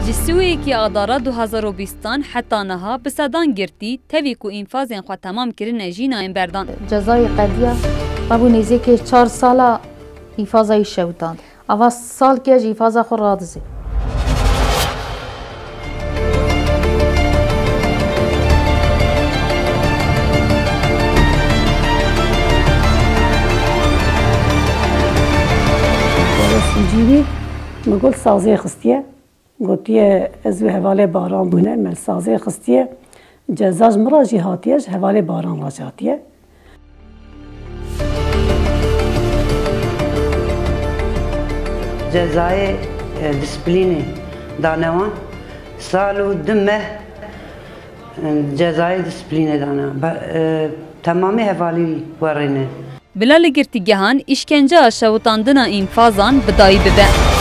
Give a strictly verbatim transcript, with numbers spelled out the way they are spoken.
Ji sî û yekê Adara du hezar û bîstan heta niha bi sedan girtî tevî ku înfazên xwe temam kirine jî nayên berdan. Cezayê qediya me bû nêzîkî çar sala înfaza wî şewitand. Ava salkê ji înfaza xwe radizê. Were Sicîlî, min got sazê xistiye. Gotiye ez û hevalê Baran bûne, me li sazê xistiye. Ceza ji min re jî hatiye, ji hevalê Baran re jî hatiye. Cezayê, e, disiplînê dane wan. Sal û du meh, e, cezayê disiplînê dane wan. Be-, e, temamê hevalî werê ne. Bila li girtîgehan îşkenceya şewitandina înfazan bi dayî bibe.